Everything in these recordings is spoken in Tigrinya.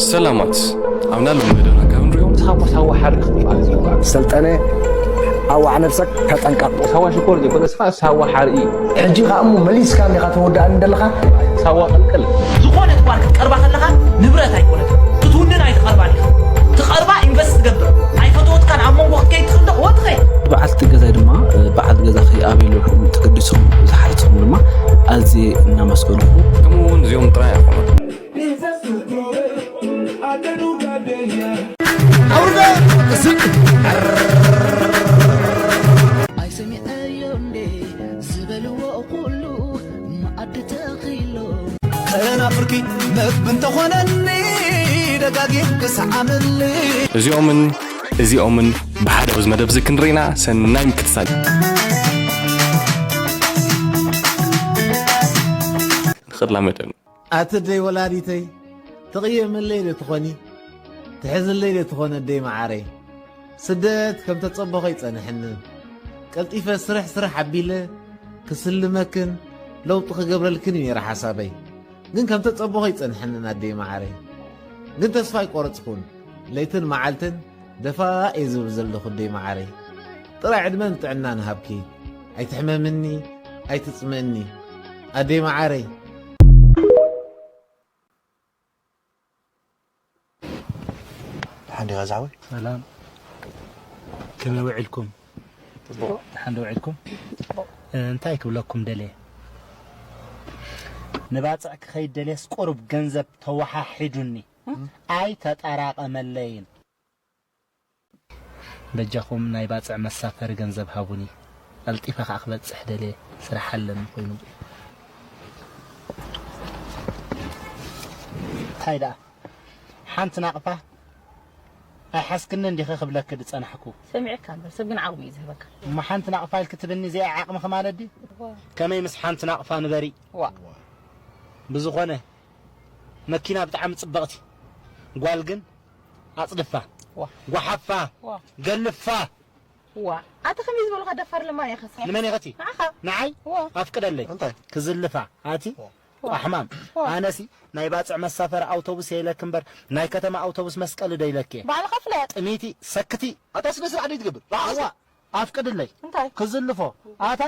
ሰላማት ኣብና ሎም መደና ካብ ንሪኦም ሳዋ ሳዋ ሓርቅ ማለት እዩ። ሰልጠነ ኣዋዕ ነብሰክ ተጠንቀቕ። ሳዋ ሽኮር ዘይኮነ ስኻ ሳዋ ሓርኢ። ሕጂ ከኣ እሞ መሊስካ እንዲኻ ተወዳእኒ ዘለኻ። ሳዋ ቀልቀል። ዝኾነት ጓል ክትቀርባ ከለኻ ንብረት ኣይኮነትን ክትውንን ኣይትቐርባን ኢኻ። ትቐርባ ኢንቨስት ትገብር ኣይፈተወትካን ኣብ መንጎ ክትከይድ ትኽእል ዶ ክወጥኸ። በዓልቲ ገዛይ ድማ በዓል ገዛኺ ኣበይ ኣለኹም ተገዲስኹም ዝሓለትኹም ድማ ኣዝየ እናመስገንኩ። ከምኡ እውን እዚኦም ጥራይ ኣይኮኑን። ከናፍርኪ መግቢ እንተኾነኒ ደጋጊም ክሰዓመኒ። እዚኦምን እዚኦምን ብሓደ ኣብዚ መደብ እዚ ክንርኢና ሰናይ ምክትታል። ንኽላመደን ኣቲ ደይ ወላዲተይ ትቕየመለይ ዶ ትኾኒ ትሕዝለይ ዶ ትኾነ ደይ መዓረይ። ስደት ከም ተጸበኾ ይጸንሕኒ። ቀልጢፈ ስርሕ ስርሕ ኣቢለ ክስልመክን ለውጢ ክገብረልክን እዩ ነይረ ሓሳበይ። ግን ከም ተጸበኾ ይጸንሕኒ ኣደይ መዓረይ። ግን ተስፋ ኣይቆረጽኩን። ለይትን መዓልትን ደፋ እየ ዝብል ዘለኹ ኣደይ መዓረይ። ጥራይ ዕድመን ጥዕናን ሃብኪ። ኣይትሕመምኒ ኣይትጽምእኒ ኣደይ መዓረይ። ደሓን ዲኻ ዝሓወይ? ሰላም። ከመይ ውዒልኩም? ደሓን ዶ ውዒልኩም? እ፣ እንታይ ክብለኩም ደልየ? ንባጽዕ ክኸይድ ደልየስ ቁሩብ ገንዘብ ተወሓሒዱኒ። ኣይተጠራቐመለይን። በጃኹም ናይ ባጽዕ መሳፈሪ ገንዘብ ሃቡኒ። ቀልጢፈ ከኣ ክበጽሕ ደልየ። ስራሕ ኣለኒ ኮይኑብይ። እንታይ ደኣ? ሓንቲ ናቕፋ ኣይሓዝክንን ዲኺ ክብለኪ ዝጸናሕኩ። ሰሚዐካ እምበር ሰብ ግን ዓቕሚ እዩ ዝህበካ። እሞ ሓንቲ ናቕፋ ኢልኪ ትብልኒ እዚኣ ዓቕምኺ ማለት ድዩ? እወ። ከመይ ምስ ሓንቲ ናቕፋ ንበሪ? ዋእ። ብዝኾነ መኪና ብጣዕሚ ጽብቕቲ፣ ጓል ግን ኣጽድፋ፣ ዋእ። ጓሓፋ፣ ዋእ። ገልፋ። ዋእ። ኣቲ ከመይ ዝበልኻ ደፋር ለማን ኢኻ ስኻ? ንመን ኢኸቲ? ንዓኻ። ንዓይ? ዋእ። ኣፍቅደለይ። እንታይ? ክዝልፋ። ኣቲ? ዋእ። ቋሕማም። ዋእ። ኣነሲ ናይ ባጽዕ መሳፈሪ ኣውቶቡስ የይለኪ እምበር ናይ ከተማ ኣውቶቡስ መስቀሊ ዶ ኢለኪ? ባዕልኻ ፍለጥ። ጥሚቲ፣ ሰክቲ። ኣታ ስነ ስርዓት ደይ ትገብር? ራዕሳ። ዋእ። ኣፍቅድለይ። እንታይ? ክዝልፎ። ኣታ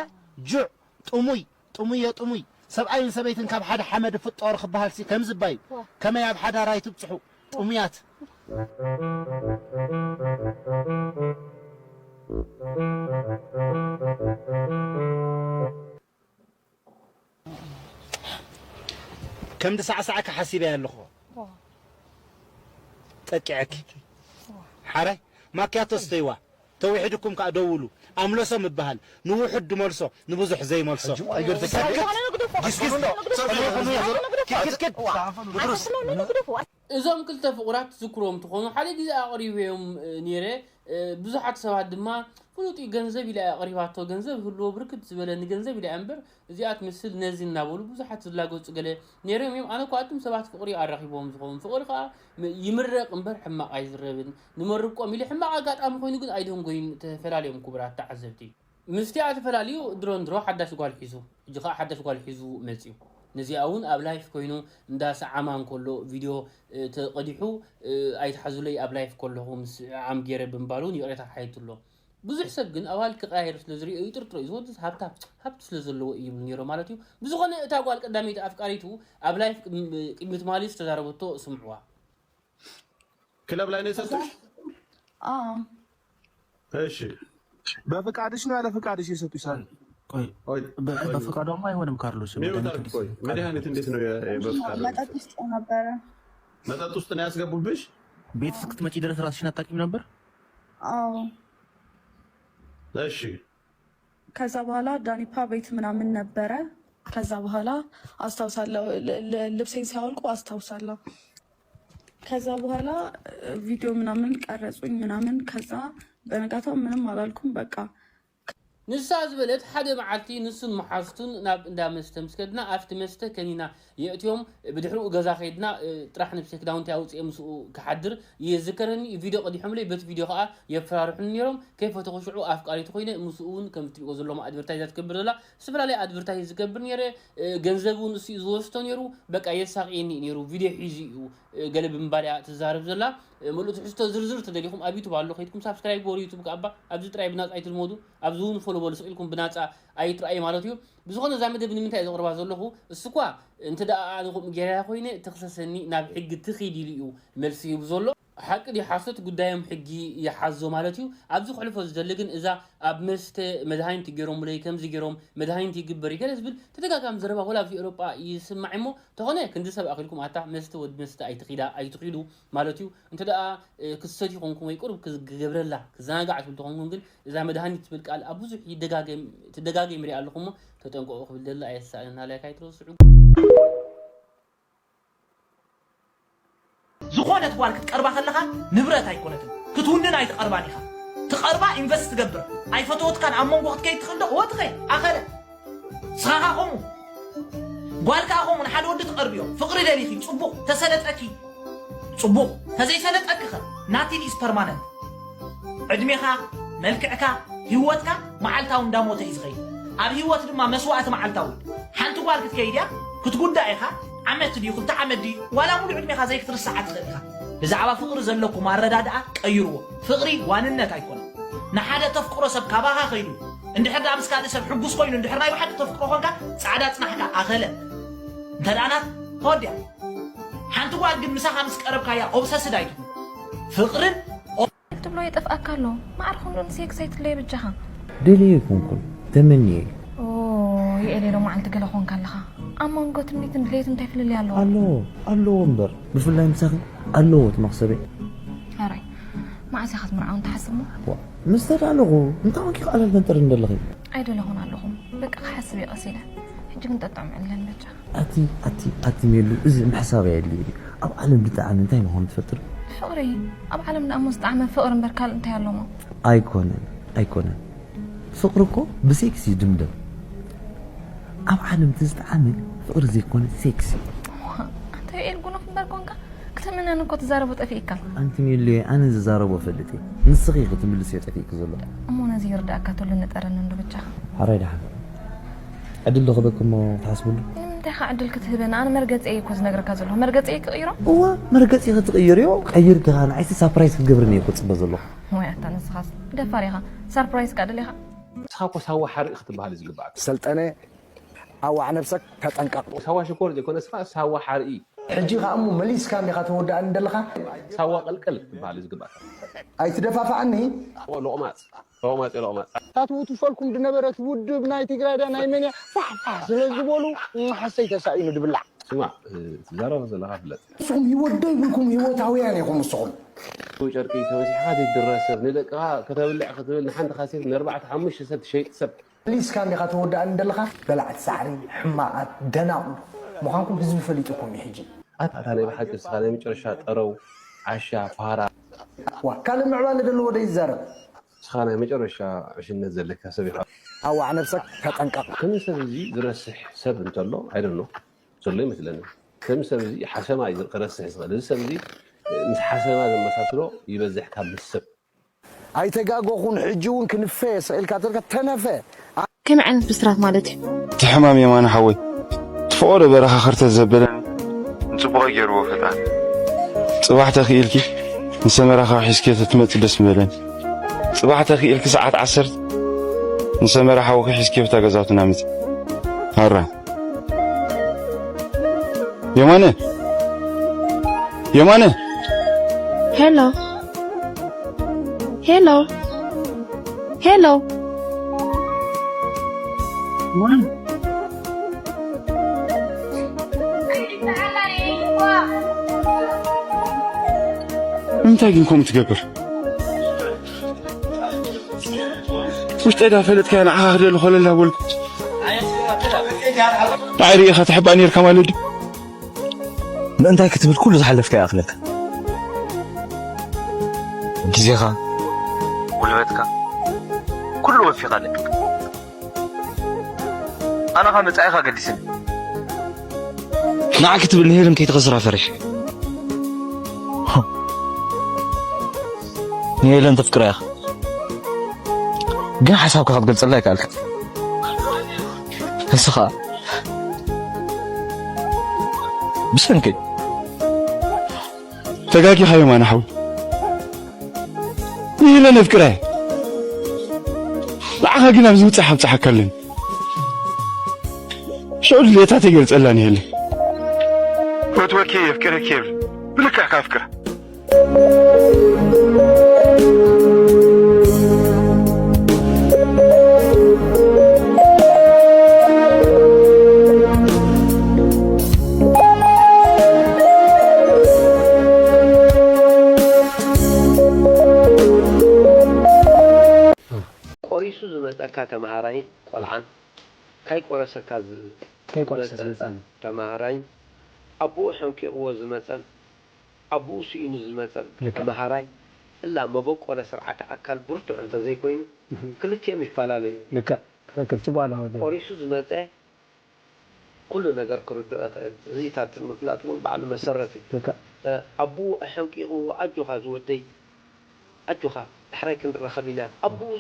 ጁዕ፣ ጥሙይ፣ ጥሙየ ጥሙይ። ሰብኣይን ሰበይትን ካብ ሓደ ሓመድ ይፍጠሩ ክበሃልሲ ከምዚ እባ እዩ። ዋእ። ከመይ ኣብ ሓዳር ኣይትብጽሑ? ጥሙያት። ከምዚ ሳዕሳዕካ ሓሲበያ ኣለኹ። ጠቂዐኪ። ሓራይ ማክያቶ ስተይዋ። ተውሒድኩም ከኣ ደውሉ። ኣምለሶም እበሃል። ንውሑድ ድመልሶ፣ ንብዙሕ ዘይመልሶ። ሕጂ እሞ ኣይገድፈካ። ሰክት። ዝኾነ ንግደፎ። ጊስጊስ። ዝኾነ ንግደፎ። ኪድኪድ። ዋ። ኪድኪድ። ኣታ ስለ ንግደፎ። እዞም ክልተ ፍቑራት ትዝክርዎም ትኾኑ፣ ሓደ ግዜ ኣቕሪበዮም፣ እ፣ ነይረ። እ፣ ብዙሓት ሰባት ድማ፣ ፍሉጥ እዩ፣ ገንዘብ ኢላ እያ ኣቕሪባቶ፣ ገንዘብ ህልዎ ብርክት ዝበለ ንገንዘብ ኢላ እያ እምበር፣ እዚኣ ትመስል ነዚ እናበሉ ብዙሓት ዝላገጹ ገለ ነይሮም እዮም። ኣነ እኳ ኣቱም ሰባት ፍቕሪ ኣራኺብዎም ዝኸውን፣ ፍቕሪ ከኣ ም-፣ ይምረቕ እምበር ሕማቕ ኣይዝረብን። ንመርቆም ኢለ ሕማቕ ኣጋጣሚ ኮይኑ ግን ኣይደንጎዩን፣ ተፈላለዮም ክቡራት ተዓዘብቲ። ምስቲኣ ተፈላልዩ ድሮ ንድሮ ሓዳሽ ጓል ሒዙ፣ ሕጂ ኸኣ ሓዳሽ ጓል ሒዙ መጺኡ። ነዚኣ እውን ኣብ ላይፍ ኮይኑ እንዳ ሰዓማ እንከሎ ቪድዮ፣ እ፣ ተቐዲሑ፣ እ፣ ኣይትሓዙለይ ኣብ ላይፍ ከለኹ ምስዕዓም ገይረ ብምባል እውን ይቕሬታ ሓቲቱ ኣሎ። ብዙሕ ሰብ ግን ኣዋልድ ክቐያየር ስለ ዝሪኦ ይጥርጥሮ እዩ። ዝወድስ ሃብታም፣ ሃብቲ ስለ ዘለዎ እዩ ይብሉ ነይሮም ማለት እዩ። ብዝኾነ እታ ጓል ቀዳመይቲ ኣፍቃሪቱ ኣብ ላይፍ ቅድሚ፣ ቅድሚ ትማሊ ዝተዛረበቶ ስምዕዋ። ክለብ ላይ ነው የሰጡሽ? አዎ። እሺ። በፍቃድሽ ነው ያለ ፍቃድሽ የሰጡሽ? ሳሪ? ቆይ፣ ቆይ፣ በ-፣ ቆይ። በፍቃዷማ አይሆንም ካርሎስ። ሚውት መድኃኒት አድርግ፣ ቆይ። ውስጥ መድኃኒት እንዴት ነው የ-፣ የ-፣ በፍቃድ? መጠጥ ውስጥ ነበረ። መጠጥ ውስጥ ነው ያስገቡብሽ? ቤት እስክትመጪ ድረስ ራስሽን አታውቂም ነበር? አዎ። እሺ። ከዛ በኋላ ዳኒፓ ቤት ምናምን ነበረ። ከዛ በኋላ አስታውሳለሁ፣ ል-፣ ል-፣ ልብሴን ሲያወልቁ አስታውሳለሁ። ከዛ በኋላ ቪዲዮ ምናምን ቀረጹኝ ምናምን። ከዛ በነጋታው ምንም አላልኩም። በቃ ንሳ ዝበለት ሓደ መዓልቲ ንሱን መሓዝቱን ናብ እንዳ መስተ ምስ ከድና ኣብቲ መስተ ከኒና የእትዮም ብድሕሪኡ ገዛ ከይድና ጥራሕ ነብሰይ ክዳውንቲ ኣውፅኤ ምስኡ ክሓድር ይዝከረኒ። ቪድዮ ቀዲሖምለይ በቲ ቪድዮ ከዓ የፈራርሑኒ ነይሮም። ከይፈተኹ ሽዑ ኣፍቃሪቱ ኮይነ ምስኡ እውን ከም ትሪእዎ ዘለኹም ኣድቨርታይዝ ትገብር ዘላ ዝተፈላለየ ኣድቨርታይዝ ዝገብር ነይረ። ገንዘብ እውን እሱ እዩ ዝወስዶ ነይሩ። በቃ የሳቕየኒ እዩ ነይሩ። ቪድዮ ሒዙ እዩ ገለ ብምባል እያ ትዛረብ ዘላ። ምሉእ ትሕዝቶ ዝርዝር ተደሊኹም ኣብ ዩቱብ ኣሎ ከይድኩም ሳብስክራይብ ግበሩ። ዩቱብ ከኣባ ኣብዚ ጥራይ ብናፃ ኣይትልመዱ። ኣብዚ እውን ፎሎ በሉ ስቕ ኢልኩም ብናፃ ኣይትረኣዩ ማለት እዩ። ብዝኾነ እዛ መደብ ንምንታይ እየ ዘቕርባ ዘለኹ? እሱ እኳ እንተ ደኣ ኣነ ከምኡ ጌራ ኮይነ ትኽሰሰኒ ናብ ሕጊ ትኺድ ኢሉ እዩ መልሲ ሂቡ ዘሎ። ሓቂ ድዩ ሓሶት ጉዳዮም ሕጊ ይሓዞ ማለት እዩ። ኣብዚ ክሕልፎ ዝደሊ ግን እዛ ኣብ መስተ መድሃኒት ገይሮምለይ ከምዚ ገይሮም መድሃኒት ይግበር እዩ ገለ ዝብል ተደጋጋሚ ዘረባ ወላ ኣብዚ ኤውሮጳ ይስማዕ እሞ ተኾነ ክንዲ ሰብ ኣኺልኩም ኣታ መስተ ወዲ መስተ ኣይትኺዳ ኣይትኺዱ ማለት እዩ። እንተ ደኣ ክሰት ይኾንኩም ወይ ቁሩብ ክገብረላ ክዘናጋዕ ትብል ተኾንኩም ግን እዛ መድሃኒት ትብል ቃል ኣብ ብዙሕ ይደጋገም ትደጋገም ይሪኣ ኣለኹ እሞ ተጠንቀቑ ክብል ደላ ኣየሳእንን ሃልያ ካይትረስዑ። ዝኾነት ጓል ክትቀርባ ከለኻ ንብረት ኣይኮነትን ክትውንን ኣይትቐርባን ኢኻ ትቐርባ ኢንቨስት ትገብር ኣይፈተወትካን ኣብ መንጎ ክትከይድ ትኽእል ዶ ወትኸ ኣኸለ ስኻኻ ከምኡ ጓል ከዓ ከምኡ ንሓደ ወዲ ትቐርብዮ ፍቕሪ ደሊኺ ፅቡቕ ተሰለጠኪ ፅቡቕ ተዘይሰለጠኪኸ nothing is permanent ዕድሜኻ፣ መልክዕካ፣ ህይወትካ መዓልታዊ እንዳሞተ እዩ ዝኸይድ። ኣብ ህይወት ድማ መስዋእቲ መዓልታዊ። ሓንቲ ጓል ክትከይድ እያ፣ ክትጉዳእ ኢኻ፣ ዓመት ድዩ ክልተ ዓመት ድዩ ዋላ ሙሉእ ዕድሜኻ ዘይክትርስዓ ትኽእል ኢኻ። ብዛዕባ ፍቕሪ ዘለኩም ኣረዳድኣ ቀይርዎ። ፍቕሪ ዋንነት ኣይኮነን። ንሓደ ተፍቅሮ ሰብ ካባኻ ከይዱ እንድሕር ደኣ ምስ ካልእ ሰብ ሕጉስ ኮይኑ እንድሕር ናይ ብሓቂ ተፍቅሮ ኾንካ ጻዕዳ ጽናሕካ ኣኸለ እንተ ደኣ ናት ተወዲኣ። ሓንቲ ጓል ግን ምሳኻ ምስ ቀረብካያ ኦብሰስድ ኣይትኹን። ፍቕርን ትብሎ የጠፍኣካ ኣሎ። ማዕረ ክንዶ ንሴክስ ኣይትለየ በጃኻ። ደልየ ኣይኮንኩን ተመንየ እየ። ኦይ ኤሌ ሎማዓንቲ ገለ ኾንካ ኣለኻ። ኣብ መንጎ ትምኒትን ድሌትን እንታይ ፍልልይ ኣለዎ? ኣለዎ ኣለዎ እምበር ብፍላይ ምሳኺ ኣለዎ እቲ መኽሰበይ። ሕራይ መዓስ ኢኻ ትምርዓውን ትሓስብ እሞ? ዋእ ምስ ተዳለኹ እንታይ ኮንኪ ቃላት ፈንጥርኒ ዘለኺ? ኣይደለኹን ኣለኹ በቃ ክሓስብ እየ ቀስ ኢለ። ሕጂ ግን ጠጥዕም ዕለን በጃኻ። ኣቲ ኣቲ ኣቲ ሜሉ እዚ ምሕሳብ ኣየድልይ ድዩ? ኣብ ዓለም ዝጠዓመ እንታይ ምዃኑ ትፈልጢ ዶ? ፍቕሪ። ኣብ ዓለም ደኣ እሞ ዝጠዓመ ፍቕሪ እምበር ካልእ እንታይ ኣሎሞ? ኣይኮነን ኣይኮነን። ፍቕሪ እኮ ብሴክስ ይድምደም። ኣብ ዓለም እቲ ዝጠዓመ ፍቕሪ ዘይኮነ ሴክስ እዩ። ዋእ ኣንታ ዮኤል ጉኑፍ እምበር ኮንካ። ክትእምነኒ እኮ ትዛረቦ ጠፊእካ። ኣንቲ ሜሉየ ኣነ ዝዛረቦ እፈልጥ እየ ንስኺ ኢኺ ትምልስዮ ጠፊእኪ ዘሎ። እሞ ነዚ ይርድኣካ ተሎ ንጠረኒ እንዶ በጃኻ። ሕራይ ደሓን። ዕድል ዶ ክህበኪ እሞ ክትሓስብሉ? ንምንታይ ኢኻ ዕድል ክትህበኒ ኣነ መርገጺየይ እኮ ዝነግረካ ዘለኹ መርገጺየይ ክቕይሮ? እዋ መርገጺኺ ትቕይርዮ ቀይርኪ ኸኣ ንዓይሲ ሳፕራይዝ ክትገብርኒ እየ እኮ ዝጽበ ዘለኹ። ሞያ ኣታ ንስኻስ ደፋር ኢኻ ሳርፕራይዝ ከኣ ደሊኻ። ንስኻ እኮ ሳዋ ሓርኢ ክትበሃል እዩ ዝግብኣካ። ሰልጠነ ኣዋዕ ነብሰክ ተጠንቀቕ። ሳዋ ሽኮር ዘይኮነ እስኻ ሳዋ ሓርኢ። ሕጂ ኸኣ እሞ መሊስካ እንዲኻ ተወድኣኒ ዘለኻ። ሳዋ ቀልቀል ክትበሃል እዩ ዝግባእካ። ኣይትደፋፍኣኒ። ሎቕማጽ ሎቕማጽ እየ ሎቕማጽ። እታ ትውትፈልኩም ዝነበረት ውድብ ናይ ትግራይ ድያ ናይ መን እያ ፋሕ ፋሕ ስለ ዝበሉ ሓሰይ ተሳኢኑ ድብላዕ። ስማዕ ትዛረቦ ዘለኻ ፍለጥ። ንስኹም ህይወት ዶ ይብልኩም ህይወታውያን ኢኹም ንስኹም። ጨርቂ ተመሲሕኻ ዘይትድረስ ሰብ ንደቅኻ ከተብልዕ ክትብል ንሓንቲ ካሴት ንኣርባዕተ ሓሙሽተ ሰብ ትሸይጥ ሰብ። ሊስካ እንዲኻ ተወድኣኒ ዘለኻ በላዕቲ ሳዕሪ ሕማቓት ደናቑር ምዃንኩም ህዝቢ ፈሊጡኩም እዩ ሕጂ። ኣታ ናይ ብሓቂ ንስኻ ናይ መጨረሻ ጠረው ዓሻ ፋራ። ዋ ካልእ ምዕባለ ዘለዎ ዶ ይዛረብ። ንስኻ ናይ መጨረሻ ዕሽነት ዘለካ ሰብ ኢኻ። ኣዋዕ ነብሰክ ተጠንቀቕ። ከም ሰብ እዚ ዝረስሕ ሰብ እንተሎ I don't know ዘሎ ይመስለኒ። ከም ሰብ እዚ ሓሰማ እዩ ክረስሕ ዝኽእል። እዚ ሰብ እዚ ምስ ሓሰማ ዘመሳስሎ ይበዝሕ ካብ ምስ ሰብ። ኣይተጋገኹን ሕጂ እውን ክንፈ ስቕ ኢልካ ተልካ ተነፈ። ከመይ ዓይነት ብስራት ማለት እዩ? እቲ ሕማም የማነ ሓወይ እቲ ፈቖዶ በረኻ ኸርተት ዘበለኒ ንጽቡቐይ ገይርዎ ፈጣሪ። ጽባሕ ተኽኢልኪ ንሰመራ ካብ ሒዝክዮ ተትመጺ ደስ ምበለኒ። ጽባሕ ተኽኢልኪ ሰዓት ዓሰርተ ንሰመራ ሓውኺ ሒዝክዮ ብታ ገዛውትና ምጺ። ኣራ። የማነ የማነ ሄሎ ሄሎ ሄሎ እንታይ ግን ከምኡ ትገብር? ውሽጠይ ዳ ፈለጥካያ ንዓኻ ክደሊ ኮለል ዳበልኩ ንዓይ ርኢኻ ትሕባእ ኔርካ ማለት ድዩ? ምእንታይ ክትብል ኩሉ ዝሓለፍካዮ ይኣኽለካ። ግዜኻ፣ ጉልበትካ፣ ኩሉ ወፊኻ ኣለካ። ኣነ ካብ መጻኢኻ ገዲስን። ንዓ ክትብል ንሄለን ከይትኸስራ ፈሪሕ። ንሄለን ተፍቅራ ኢኻ። ግን ሓሳብካ ክትገልጸላ ኣይከኣልካ። ንስኻ ብሰንከይ ተጋጊኻ እዮም ኣነ ሓው። ንሄለን ኣፍቅራ እየ። ንዓኻ ግን ኣብዚ ምብጻሕ ኣብጽሓካ ኣለኒ። ሽዑ ድልየታ ተገልጸላ ንሄለን። ፈትወኪ የፍቅረኪ የብል ብልክዕ ካፍቅራ። ቆሪሱ ዝመጸካ ተመሃራይ ቆልዓን ካይቆረሰካ ዝ- ከይቆረሰ ዝመጸ ዝመጸን ተመሃራይ ኣቦኡ ሕንቂቕዎ ዝመጸን ኣቦኡ ስኢኑ ዝመጸን ልክዕ። ተመሃራይ እላ መበቆለ ስርዓተ ኣካል ብርቱዕ እንተዘይኮይኑ እህ። ክልቲኦም ይፈላለዩ። ልክዕ ትኽክል ጽቡቕ ኣለኻ ወዲ። ቆሪሱ ዝመጸ ኩሉ ነገር ክርድኦ ይኽእል። እዚታት ምፍላጥ እውን ባዕሉ መሰረት እዩ። ልክዕ። እ፣ ኣቦኡ ኣሐንቂቑዎ ኣጆኻ ዝወደይ ኣጆኻ ዳሕራይ ክንራኸብ ኢና። ኣቦኡ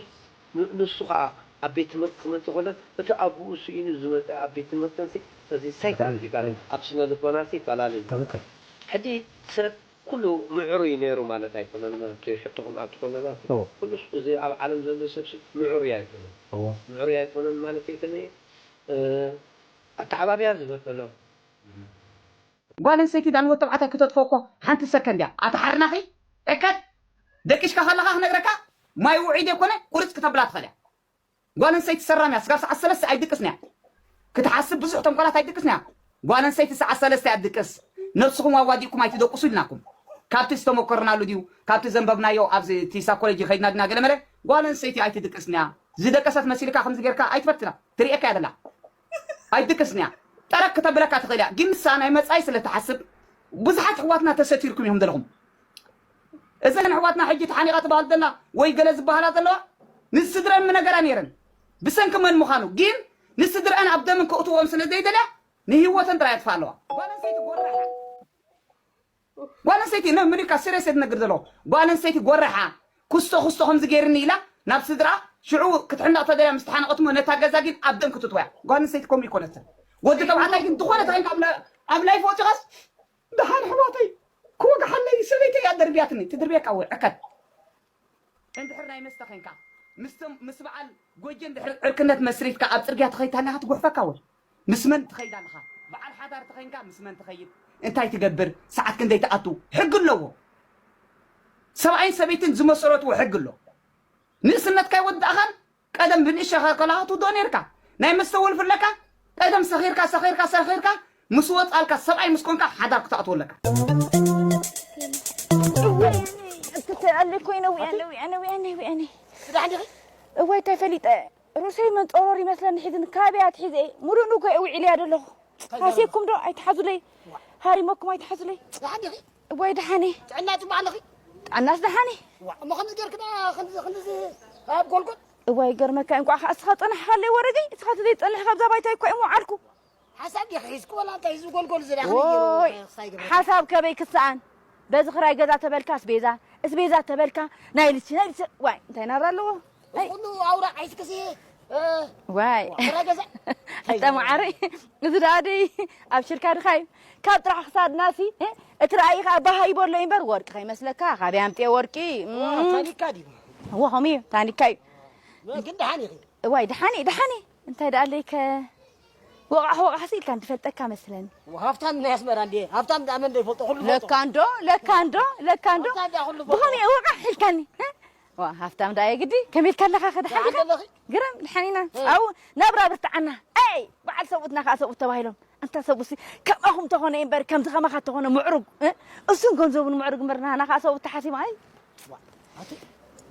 ን- ንሱ ኸዓ ኣብ ቤት ትምህርቲ ክመጽእ ከሎ እቲ ኣቦኡ ስኢኑ ዝመጸ ኣብ ቤት ትምህርቲ እንሲ እዚ ሳይኮሎጂካል ኣብ ስነ ልቦና ሲ ይፈላለ እዩ። ትኽክል። ሕጂ ሰብ ኩሉ ምዕሩይ ነይሩ ማለት ኣይኮነን። እቲ ሕቶኹም ኣብ ዝኾነ እዎ። ኩሉ እዚ ኣብ ዓለም ዘሎ ሰብ ሲ ምዕሩይ ኣይኮነን። እዎ። ምዕሩይ ኣይኮነን ማለት ኣይኮነ ኣተዓባብያ ዝበጠሎ ጓል ኣንስተይቲ ዳን ወዲ ተባዕታይ ክተጥፎ እኮ ሓንቲ ሰከንድ እያ። ኣታ ሓርናኺ ዕከት ደቂስካ ከለኻ ክነግረካ ማይ ውዒ ዘይኮነ ቁርፅ ክተብላ ትኽእል እያ። ጓል ኣንስተይቲ ሰራም እያ። ስጋብ ሰዓት ሰለስተ ኣይድቅስን እያ። ክትሓስብ ብዙሕ ተንኮላት ኣይድቅስን እያ። ጓል ኣንስተይቲ ሰዓት ሰለስተ እያ ትድቅስ። ነብስኹም ኣዋዲእኩም ኣይትደቅሱ ኢልናኩም። ካብቲ ዝተመኮርናሉ ድዩ ካብቲ ዘንበብናዮ ኣብዚ እቲ ሳይኮሎጂ ከይድና ድና ገለመለ ጓል ኣንስተይቲ ኣይትድቅስን እያ። ዝደቀሰት መሲልካ ከምዚ ጌርካ ኣይትፈትና ትርእየካ እያ ዘላ። ኣይትድቅስን እያ። ጠረግ ክተብለካ ትኽእል እያ። ግን ንሳ ናይ መጻኢ ስለ ትሓስብ ብዙሓት ኣሕዋትና ተሰቲርኩም ኢኹም ዘለኹም። እዘን ኣሕዋትና ሕጂ ተሓኒቓ ትበሃል ዘላ ወይ ገለ ዝበሃላ ዘለዋ ንስድረን ምነገራ ነይረን። ብሰንኪ መን ምዃኑ ግን ንስድረአን ኣብ ደምን ከእትዎም ስለ ዘይደልያ ንህይወተን ጥራይ የጥፍኣ ኣለዋ። ጓል ኣንስተይቲ ጎራሓ ጓል ኣንስተይቲ ነ ምልካ ስሬስ የትነግር ዘሎ ጓል ኣንስተይቲ ጎረሓ ኩስቶ ኩስቶ ከምዚ ገይርኒ ኢላ ናብ ስድራ ሽዑ ክትሕነቕ ተደልያ ምስ ተሓነቐትሞ ነታ ገዛ ግን ኣብ ደም ክትጥወያ ጓል ኣንስተይቲ ከምኡ ይኮነትን ወዲ ተባዕታይ ግን ዝኾነ ተኸንካ ኣብ ላ- ኣብ ላይፍ ወፂኻስ ደሓን ኣሕዋተይ ክወግሓለይ ሰበይተይ እያ ደርብያትኒ ትድርብየካ ወይ ዕከት እንድሕር ናይ መስተ ኸንካ ምስ በዓል ጎጀ እንድሕር ዕርክነት መስሪትካ ኣብ ፅርግያ ተኸይድ ታላኻ ትጉሕፈካ ወይ ምስ መን ትኸይድ ኣለኻ በዓል ሓዳር ተኸይንካ ምስ መን ትኸይድ እንታይ ትገብር ሰዓት ክንደይ ትኣቱ ሕጊ ኣለዎ ሰብኣይን ሰበይትን ዝመሰረትዎ ሕጊ ኣሎ ንእስነትካ ይወድእኻን ቀደም ብንእሸኻ ከለኻ ትውድኦ ነይርካ ናይ መስተ ወልፊ ኣለካ ቀደም ሰኺርካ ሰኺርካ ሰኺርካ ምስ ወፃልካ ሰብኣይ ምስ ኮንካ ሓዳር ክትኣትዎ ኣለካ ኣለ ኮይነ ዊኣነ ዊኣነ ዊኣነ ዊኣነ እወይ እንታይ ፈሊጠ ሩሰይ መንጦሮር ይመስለኒ ሒዝን ካበይ ኣትሒዘ ሙሉእ ንጎ እየ ውዒለያ ዘለኹ ሃሴኩም ዶ ኣይትሓዙለይ ሃሪመኩም ኣይትሓዙለይ እወይ ደሓነ ጥዕና ፅቡቅ ኣለኺ ጥዕናስ ደሓነ እሞ ከምዚ ገርክ ከምዚ ኣብ ጎልጎል እዋይ ገርመካ እንቋዕ ከዓ እስኻ ፀናሕኻለይ ወረገይ እስኻ ተዘይፀንሕ ካብዛ ባይታ እኳ እሞ ዓልኩ ሓሳብ ዲኺ ሒዝኪ ወላ እንታይ እዚ ጎልጎል ዝዳ ወይ ሓሳብ ከበይ ክሰኣን በዚ ክራይ ገዛ ተበልካ እስቤዛ እስቤዛ ተበልካ ናይ ልቺ ናይ ልቺ ዋይ እንታይ ናብራ ኣለዎ ኩሉ ኣውራ ሒዝክሲ ዋይ ክራይ ገዛ ሕጠ መዓረይ እዚ ደኣ ደይ ኣብ ሽርካ ድኻ እዩ ካብ ጥራሕ ክሳድናሲ እቲ ረኣይኻ ባሃ ይበሎ እምበር ወርቂ ከይመስለካ ካበይ ኣምጥየ ወርቂ ታኒካ ድዩ እዎ ከምኡ እዩ ታኒካ እዩ ግን ደሓን ኢኺ እዋይ ደሓን እዩ ደሓን እዩ እንታይ ደኣ ኣለይከ ወቓሕ ወቓሕ ስኢልካ እንትፈልጠካ መስለኒ ሃብታም ናይ ኣስመራ እንዴ ሃብታም ደኣ መን ዘይፈልጦ ኩሉ ለካ እንዶ ለካ እንዶ ለካ እንዶ ብኸመይ ወቓሕ ኢልካኒ ሃብታም ደኣ የግዲ ከመይ ኢልካ ኣለኻ ከድሓን ግረም ድሓን ኢና ኣብኡ ናብራ ብርትዓና ኣይ በዓል ሰብኡትና ከዓ ሰብኡት ተባሂሎም ኣንታ ሰብኡሲ ከማኹም ተኾነ እምበር ከምዚ ከማኻ ተኾነ ምዕሩግ እሱን ገንዘቡን ምዕሩግ እምበር ናና ከዓ ሰብኡት ተሓሲማ ኣይ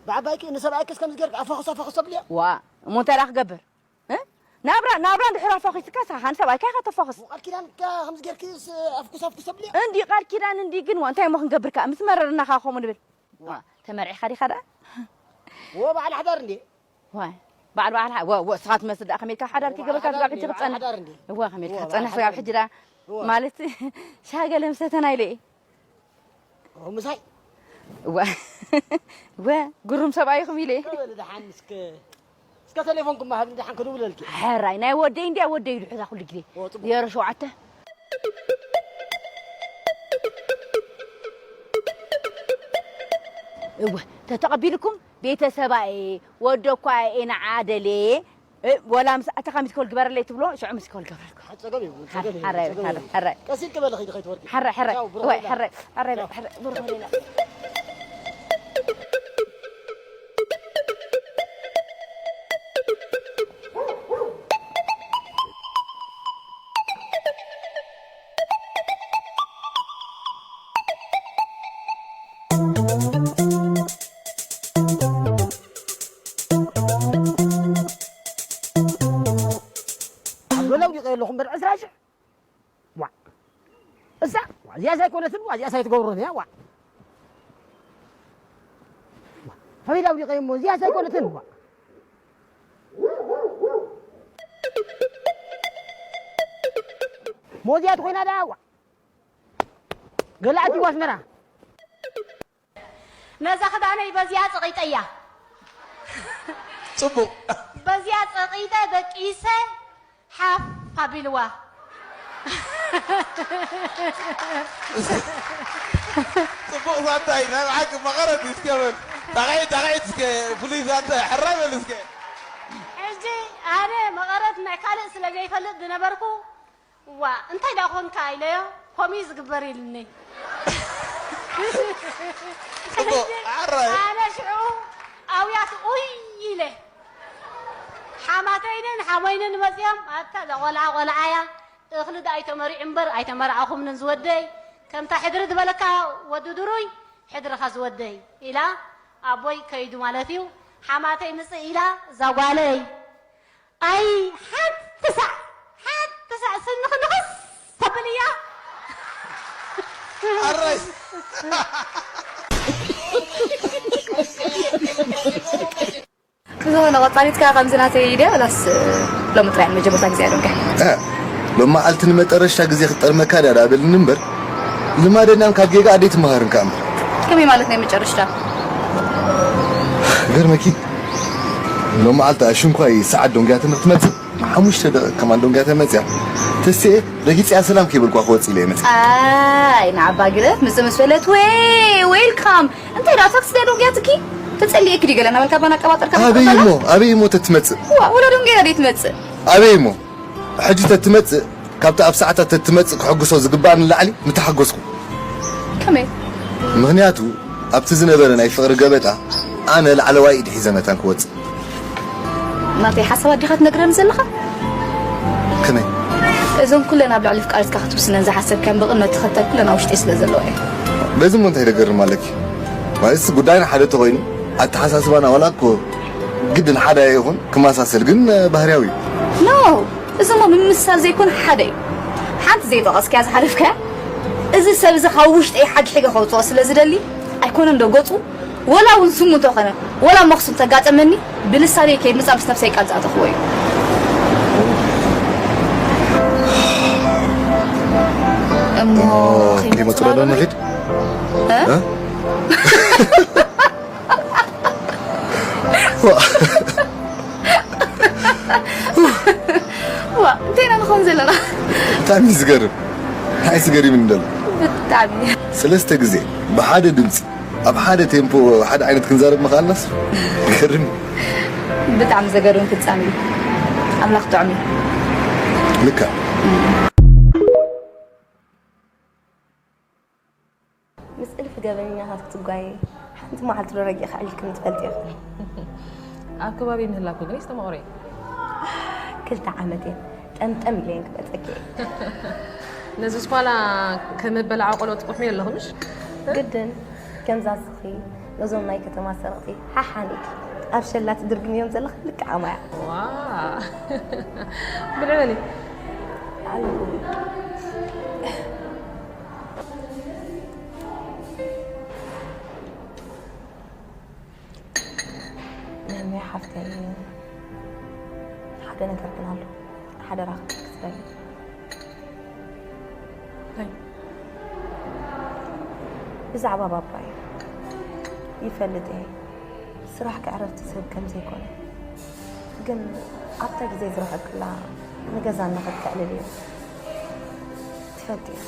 ብዓባይኪ ንሰብኣይክስ ከምዚ ጌርክ ኣፋኹስ ኣፋኹስ ተብልዮ ዋ እሞ እንታይ ደኣ ክገብር ናብራ ናብራ እንድሕር ኣፋኺስካ ሳኻን ሰብኣይካ ኢኻ ተፋኽስ ቃል ኪዳን ከምዚ ጌርክስ ኣፍኩስ ኣፍኩስ ተብልዮ እንዲ ቃል ኪዳን እንዲ ግን እንታይ እሞ ክንገብርካ ምስ መረርና ከዓ ከምኡ ንብል ተመርዒኻ ዲኻ ደኣ ወ በዓል ሓዳር እንዴ ዋይ በዓል በዓል ሓ-፣ ወ-፣ ወ-፣ ንስኻ ትመስል ደኣ ከመይ ኢልካ ሓዳር እዋ፣ ከይገበርካ ሓዳር ስጋብ ሕጂ እንዴ፣ በዓል ክጸንሕ? ሓዳር እንዴ? እዋ፣ ከመይ ኢልካ እዋ። ክጸንሕ ስጋብ ሕጂ ደኣ? እዋ። ማለት ሻገ ለምሰተና ኢለ እየ። እዋ፣ ምሳይ? እዋ። እወ፣ ግሩም ሰብኣይ ኢኹም ኢለ እየ። በል ደሓን እስከ፣ እስከ ቴሌፎንኩም ሃብኒ ደሓን ክድውለልኪ። ሕራይ፣ ናይ ወደይ እንድያ፣ ወደይ ኢሉ ሕዛ ኩሉ ግዜ። እዋ፣ ጽቡቕ። ዜሮ ሸውዓተ። እወ፣ ተተቐቢልኩም ቤተሰባ እየ፣ ወዶ እኳ እየ ንዓ ደልየ፣ እ፣ ወላ ምስ ኣተኻ ሚስኮል ግበረለይ ትብሎ፣ ሽዑ ሚስኮል ገብረልኩ። ሓ-፣ ጸገም የብሉን፣ ሓ-፣ ጸገም የብሉን፣ ሓራይ፣ ጸገም ሓራይ፣ የብሉን። ሓራይ። ቀስ ኢልኪ በሊ ኸይዲ ከይትወድቂ። ሓራይ፣ ሓራይ። ቻው፣ ብሩኽ ወይ፣ ሌላ። ሓራይ፣ ሓራይ፣ ቻው። ብሩኽ ወይ፣ ሌላ። ኣብ ሎላው ዲቀ ኣለኹም በር ዕስራ ሽሕ። ዋ። እሳ፣ ዋ፣ እዚኣስ ኣይኮነትን፣ ዋ፣ እዚኣስ ኣይትገብሮን እያ፣ ዋ። ዋ፣ ፈሪዳ ኣውዲቐ እሞ፣ እዚኣስ ኣይኮነትን፣ ዋ። ሞዚያ ትኾይና ደኣ፣ ዋ። ገለ ኣትይዋ ኣስመራ። ነዛ ክዳነይ በዚኣ ጸቒጠያ። ጽቡቕ። በዚኣ ጸቒጠ ደቂሰ ሓፍ ኣቢልዋ። ጽቡቕ ዛንታ እዩ። ናይ ብሓቂ መቐረት እዩ። እስከ በል። ጣቕዒት፣ ጣቕዒት እስከ ፍሉይ ዛንታ እዩ። ሕራይ በል እስከ። ሕጂ ኣነ መቐረት ናይ ካልእ ስለ ዘይፈልጥ ዝነበርኩ፣ ዋ፣ እንታይ ደኣ ኾንካ ኢለዮ፣ ከምኡ እዩ ዝግበር ኢልኒ። ጽቡቕ፣ ሕጂ ኣራይ። ኣነ ሽዑ ኣውያት ኡይ ኢለ። ሓማተይንን ሓሞይንን መጺኦም፣ ኣታ እዛ ቆልዓ ቆልዓ እያ፣ እኽሊ ደኣ ኣይተመሪዑ እምበር ኣይተመርዓኹምንን ዝወደይ፣ ከምታ ሕድሪ ዝበለካ ወዲ ድሩይ ሕድርኻ ዝወደይ ኢላ፣ ኣቦይ ከይዱ ማለት እዩ፣ ሓማተይ ምጽእ ኢላ፣ እዛ ጓለይ ኣይ፣ ሓንቲ ሳዕ፣ ሓንቲ ሳዕ ስኒ ክንኽስ ተብል እያ። ኣረይ። ብዝኾነ ቀጻሊት ከኣ ከምዚ ናተይ ድያ ወላስ ሎሚ ጥራይ ንመጀመርታ ግዜ እያ ደንቀ? እ፣ ሎሚ መዓልቲ ንመጠረሽታ ግዜ ክጠርመካ ድያ ደኣ በልኒ እምበር፣ ልማደኛም ካብ ጌጋ ኣደይ ትመሃርን ከኣ እምበር። ከመይ ማለት ናይ መጨረሽታ? ገርመኪ፣ ሎም መዓልቲ ኣሽንኳይ ሰዓት ዶንግያ ትምህርቲ ትመጽእ፣ ሓሙሽተ ደቂቕ ከማን ዶንግያ ተመጽያ። ተስኤ ረጊጽያ ሰላም ከይበልኳ ክወጽእ ኢለ እየ መጽእ። ኣይ፣ ንዓባ ግደፍ፣ ምጽእ ምስ በለት፣ ወይ፣ ዌልካም። እንታይ ደኣ፣ ታክሲ ድያ ዶንግያትኪ? ተጸሊኤኪ ድዩ ገለ እናበልካ ባና ኣቀባጠርካ ኣበይ ትመጣ? እሞ፣ ኣበይ እሞ ተትመጽእ? ዋ፣ ወላ ዶንግያ ድያ ትመጽእ? ኣበይ እሞ? ሕጂ ተትመጽእ፣ ካብቲ ኣብ ሰዓታት ተትመጽእ ክሕጉሶ ዝግባእ ንላዕሊ ምተሓጎስኩ። ከመይ? ምኽንያቱ፣ ኣብቲ ዝነበረ ናይ ፍቕሪ ገበጣ፣ ኣነ ላዕለዋይ ኢድ ሒዘ መታን ክወጽእ። ናተይ ሓሳባት ዲኻ ትነግረኒ ዘለኻ? ከመይ? እዞም ኩለን ኣብ ልዕሊ ፍቃሪትካ ክትውስነን ዝሓሰብካን ብቕድመ ተኸተል ኩለን ኣብ ውሽጢ ስለ ዘለዋ እየ። በዚ እሞ እንታይ ደገርም ኣለኪ? ማለትስ ጉዳይና ሓደ ተኾይኑ፣ ኣተሓሳስባና ዋላ እኮ ግድን ሓደ ኣይኹን፣ ክመሳሰል ግን ባህርያዊ እዩ። ኖ! እዚ እሞ ምምስሳል ዘይኮነ ሓደ እዩ። ሓንቲ ዘይጠቐስካያ ዝሓለፍካያ፣ እዚ ሰብ እዚ ካብ ውሽጠይ ሓግሒገ ከውፅኦ ስለ ዝደሊ፣ ኣይኮነን ዶ ገፁ፣ ወላ እውን ስሙ እንተኾነ፣ ወላ መኽሱም ተጋጠመኒ፣ ብልሳነይ ከይምፃእ ምስ ነብሰይ ቃል ዝኣተኽዎ እዩ። እሞ ኦ፣ ከይመፅእ እንዲመፅእ ዶ ዶ ንኺድ? እ? እ? ዋ። ዋ፣ እንታይ ኢና ንኸውን ዘለና? ብጣዕሚ እዩ ዝገርም። እንታይ ዝገርም እዩ ዘሎ? ብጣዕሚ። ሰለስተ ግዜ ብሓደ ድምፂ ኣብ ሓደ ቴምፖ ሓደ ዓይነት ክንዛረብ ምኽኣልናስ ይገርም። ብጣዕሚ ዘገርም ፍጻሜ እዩ። ኣምላኽ ጥዑም እዩ። ልክዕ። ምስ እልፊ ገበነኛታት ክትጓየ ሓንቲ መዓልቲ ዶ ረጊእካ ዕሊልክኒ ትፈልጢ ኢኺ? ኣብ ከባቢ ምህላኩ ግን ይስተማቕሮ እየ። ክልተ ዓመት እየ ጠምጠም ኢለ እየን ክበፀኪ እየ። ነዚ ስኳላ ከም መበላዓ ቆሎ ትቁሕሚ ኣለኹ ምሽ? ግድን ከምዛ ስኺ ነዞም ናይ ከተማ ሰረቕቲ ሓሓን ኢልኪ ኣብ ሸላ ትድርግምዮም ዘለኺ ልክዕ ኣማያ። ዋ! ብልዕ በሊ። ኣለኹ። መምያ ሓፍተይ፣ ደነገርክን ኣሎ ሓደራ ክትደሊ እንታይ ብዛዕባ ባባይ ይፈልጥ እየ ስራሕ ከዕረፍቲ ዝህብ ከም ዘይኮነ ግን ኣብታ ግዜ ዝረኸብክላ ንገዛ እናኸድ ከዕልል እየ ትፈልጥ ኢኺ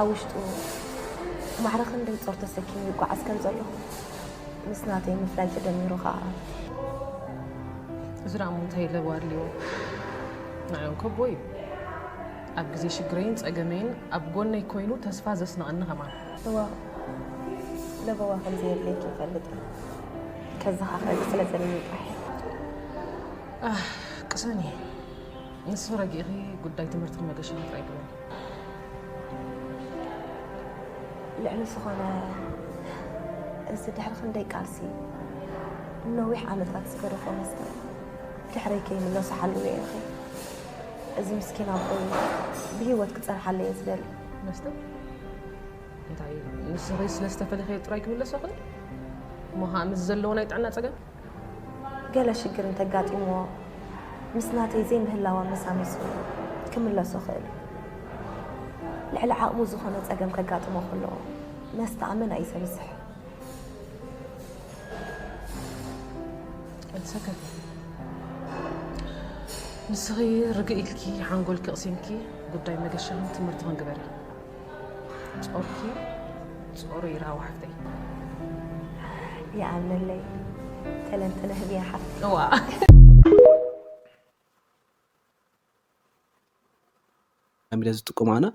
ኣብ ውሽጡ ማዕረ ክንደይ ጾር ተሰኪሙ ይጓዓዝ ከም ዘሎ ምስ ናተይ ምፍላይ ተደሚሩ ኸዓ እዚ ደኣ እሞ እንታይ ኢለ ዋድልዎ ንዕኦም ከቦ እዩ ኣብ ግዜ ሽግረይን ጸገመይን ኣብ ጎነይ ኮይኑ ተስፋ ዘስነቐኒ ከማን እዋ ለበዋ ከም ዘየድልየኪ ይፈልጥ እየ ከዘኻኸልኪ ስለ ዘለኒ ጥራሕ እየ ኣህ ቅሰኒ ንሱ ረጊእኺ ጉዳይ ትምህርትኺ መገሸኺ ጥራይ ግበሪ ልዕሊ ዝኾነ እዚ ድሕሪ ክንደይ ቃልሲ ንነዊሕ ዓመታት ዝገደፎ መስተ ድሕረይ ከይምለሶ ሓልዎ ኢኺ። እዚ ምስኪን ኣቦይ ብህይወት ክጸንሓለይ እየ ዝደሊ። መስተ? እንታይ ንስኺ ስለ ዝተፈለኽዮ ጥራይ ክምለሶ ኽእል? እሞ ኸዓ ምስ ዘለዎ ናይ ጥዕና ጸገም? ገለ ሽግር እንተጋጢምዎ ምስ ናተይ ዘይምህላው ኣመሳሚሱ ክምለሶ ኽእል። ልዕሊ ዓቕሙ ዝኾነ ጸገም ከጋጥሞ ከሎ መስተ ኣመና እዩ ዘብዝሕ። ሰከት ንስኺ ርግእ ኢልኪ ሓንጎልኪ ቅሲምኪ ጉዳይ መገሻኽን ትምህርትኽን ግበሪ። ጾርኪ ጾሩ ይርሃው ሓፍተይ። ይኣምነለይ ተለንጥነ ህብያ ሓፍተይ። እዋ ሚድያ ዝጥቀሙ ኣነ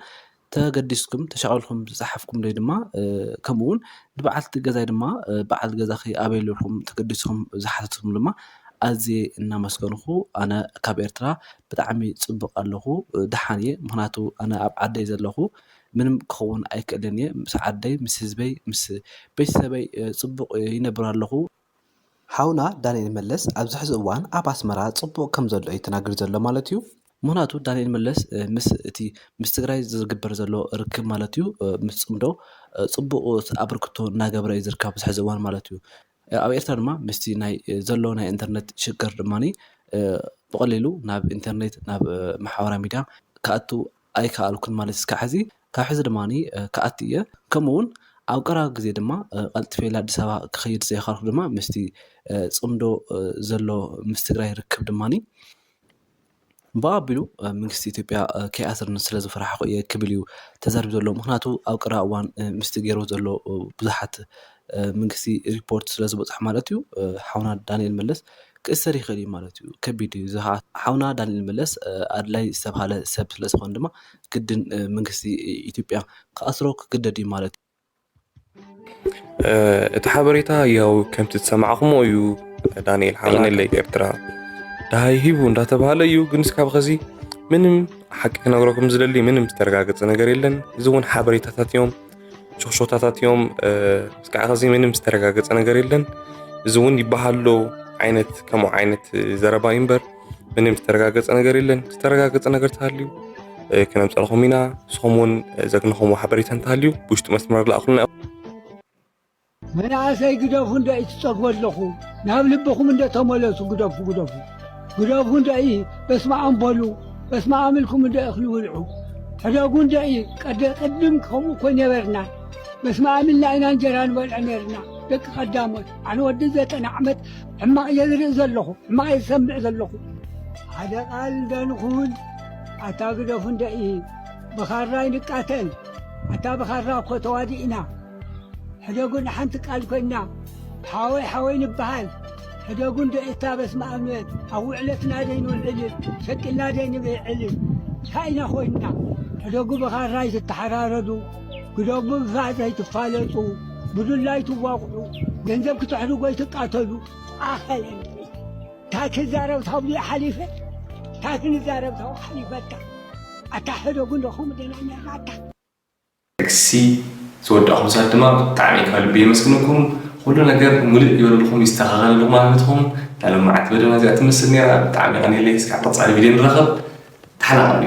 ተገዲስኩም ተሻቒልኩም ዝጸሓፍኩምለይ ድማ ከምኡ እውን ንበዓልቲ ገዛይ ድማ በዓል ገዛኺ ኣበይ ኣሎ ኢልኩም ተገዲስኩም ዝሓተትኩም ድማ ኣዝየ እናመስገንኹ ኣነ ካብ ኤርትራ ብጣዕሚ ጽቡቕ ኣለኹ ደሓን እየ ምኽንያቱ ኣነ ኣብ ዓደይ ዘለኹ ምንም ክኸውን ኣይክእልን እየ ምስ ዓደይ ምስ ህዝበይ ምስ ቤተሰበይ ጽቡቕ ይነብር ኣለኹ። ሓውና ዳንኤል መለስ ኣብዚ ሕዚ እዋን ኣብ ኣስመራ ጽቡቕ ከም ዘሎ እዩ ተናግሪ ዘሎ ማለት እዩ። ምኽንያቱ ዳንኤል መለስ ምስ እቲ ምስ ትግራይ ዝግበር ዘሎ ርክብ ማለት እዩ ምስ ጽምዶ ጽቡቕ ኣበርክቶ እናገበረ እዩ ዝርከብ ኣብዚ ሕዚ እዋን ማለት እዩ። ኣብ ኤርትራ ድማ ምስቲ ናይ ዘሎ ናይ ኢንተርነት ሽግር ድማ ብቐሊሉ ናብ ኢንተርኔት ናብ ማሕበራዊ ሚድያ ክኣቱ ኣይከኣልኩን ማለት እስካብ ሕዚ ካብ ሕዚ ድማ ክኣቲ እየ ከምኡ እውን ኣብ ቀረባ ግዜ ድማ ቀልጥፌ ኣዲስ ኣበባ ክኸይድ ዘይኻልኩ ድማ ምስቲ ፅምዶ ዘሎ ምስ ትግራይ ርክብ ድማ ብኣቢሉ መንግስቲ ኢትዮጵያ ከይኣስርኒ ስለ ዝፈራሕኩ እየ ክብል እዩ ተዛሪቡ ዘሎ ምክንያቱ ኣብ ቀረባ እዋን ምስቲ ገይሮ ዘሎ ብዙሓት መንግስቲ ሪፖርት ስለ ዝበፅሑ ማለት እዩ ሓውና ዳንኤል መለስ ክእሰር ይኽእል እዩ ማለት እዩ ከቢድ እዩ እዚ ከዓ ሓውና ዳንኤል መለስ ኣድላይ ዝተባሃለ ሰብ ስለ ዝኾነ ድማ ግድን መንግስቲ ኢትዮጵያ ክኣስሮ ክግደድ እዩ ማለት እዩ እቲ ሓበሬታ ያው ከምቲ ዝሰማዕኹሞ እዩ ዳንኤል ሓውና ካብ ኤርትራ ደሃይ ሂቡ እንዳተባሃለ እዩ ግን እስካብ ኸዚ ምንም ሓቂ ክነግረኩም ዝደሊ ምንም ዝተረጋገፀ ነገር የለን እዚ እውን ሓበሬታታት እዮም ሽክሾታታት እዮም እስካዕ ኸዚ ምንም ዝተረጋገፀ ነገር የለን እዚ እውን ይበሃሎ ዓይነት ከምኡ ዓይነት ዘረባ እዩ እምበር ምንም ዝተረጋገፀ ነገር የለን ዝተረጋገፀ ነገር ተሃልዩ ክነምፀልኹም ኢና ንስኹም እውን ዘግንኹም ሓበሬታ እንተሃልዩ ብውሽጢ መስመር ለኣኹልና መናእሰይ ግደፉ እንዶ እዩ ትጸግቦ ኣለኹ ናብ ልብኹም እንዶ ተመለሱ ግደፉ ግደፉ ግደፉ እንዶ እዩ በስመኣም በሉ በስመኣም ኢልኩም እንዶ እኽሊ ውልዑ ሕደጉ እንዶ እዩ ቀደ ቅድም ከምኡ እኮ ነበርና በስመኣም ኢልና ኢና እንጀራ ንበልዖ ነርና ደቂ ቀዳሞት ኣነ ወዲ ዘጠና ዓመት ሕማቕ እየ ዝርኢ ዘለኹ ሕማቕ እየ ዝሰምዕ ዘለኹ ሓደ ቃል እንዶ ንኹን ኣታ ግደፉ እንዶ እዩ ብኻራ ይንቃተል ኣታ ብኻራ እኮ ተዋዲእና ሕደጉ ንሓንቲ ቃል ኮይና ሓወይ ሓወይ ንበሃል ሕደጉ እንዶ እታ በስመ ኣብ ንበል ኣብ ውዕለትና ደይ ንውዕል ሸቂልና ደይ ንብዕል እንታይ ኢና ኮይንና ሕደጉ ብኻራ ይትተሓራረዱ ግደጉ ብፋእ ዘይትፋለጡ ብዱላ ይትዋቕዑ ገንዘብ ክትሕድጎ ይትቃተሉ ኣኸለኒ እንታይ ክዛረብ ታብሊኡ ሓሊፈ እንታይ ክንዛረብ ታብኡ ሓሊፈካ ኣታ ሕደጉ እንዶ ከምኡ ደና ነርና ኣታ ጥቅሲ ዝወዳእኹም ሰባት ድማ ብጣዕሚ ካብ ልቢ የመስግነኩም ኩሉ ነገር ሙልእ ይበለልኩም ይስተኻኸለልኩም ኣንበትኹም እታ ሎማዓንቲ መደብና እዚኣ ትመስል ነራ ብጣዕሚ ቀኒለይ እስካዕ ቀፃሊ ቪድዮ ንራኸብ ተሓናቐሉ